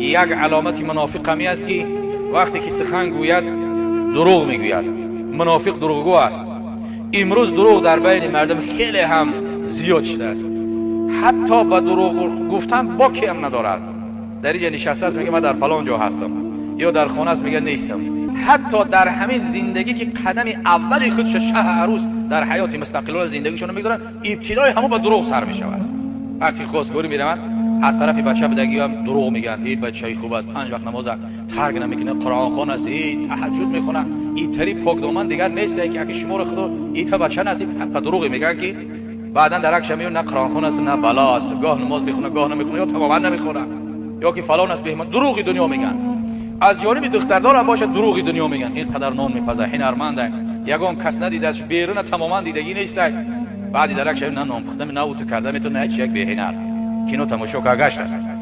Як аломати мунофиқ ҳами аст, ки вақте ки сухан гӯяд, дурӯғ мегӯяд. Мунофиқ дурӯғгӯ аст. Имрӯз дурӯғ дар байни мардум хеле ҳам зиёд шудааст. Ҳатто ба дурӯғ гуфтан боке ҳам надорад. Дар инҷа нишастааст, мегӯяд ман дар фалон ҷо ҳастам, ё дар хона аст, мегӯяд нестам. Ҳатто дар ҳамин зиндагӣ ки қадами аввали худша шаҳ арӯс дар ҳаёти мустақилона зиндагишонро мегузоранд, ибтидои ҳамон ба дурӯғ сар мешавад. Вақте хостгорӣ мераванд, аз тарафи бача бидагиам дурӯғ мегӯянд. Эй, бачаи хуб аст, панҷ вақт намоза тарк намекунад, қуръонхон аст, эй, таҳаҷҷуд мехонад, итари покдоман дигар нест, ки аки шуморо худо ита бача насиб. Ба дурӯғе мегӯянд, ки баъдан дар акша меояд, на қуръонхон аст, на бало аст, гоҳ намоз мехонад, гоҳ намехонад, ё тамоман намехонад, ё ки фалон аст, беҳмон. Дурӯғи дунё мегӯянд. Аз ҷониби духтардор ҳам бошад, дурӯғи дунё мегӯянд. Ин қадар нон мепазад, ҳунарманд, ягон кас надидааст, беруна тамоман дидагӣ нест. Баъди дар акша на нон пухта, на уту карда метавонад, ҳеҷ як беҳунар. Кино тамошо карда гаштааст.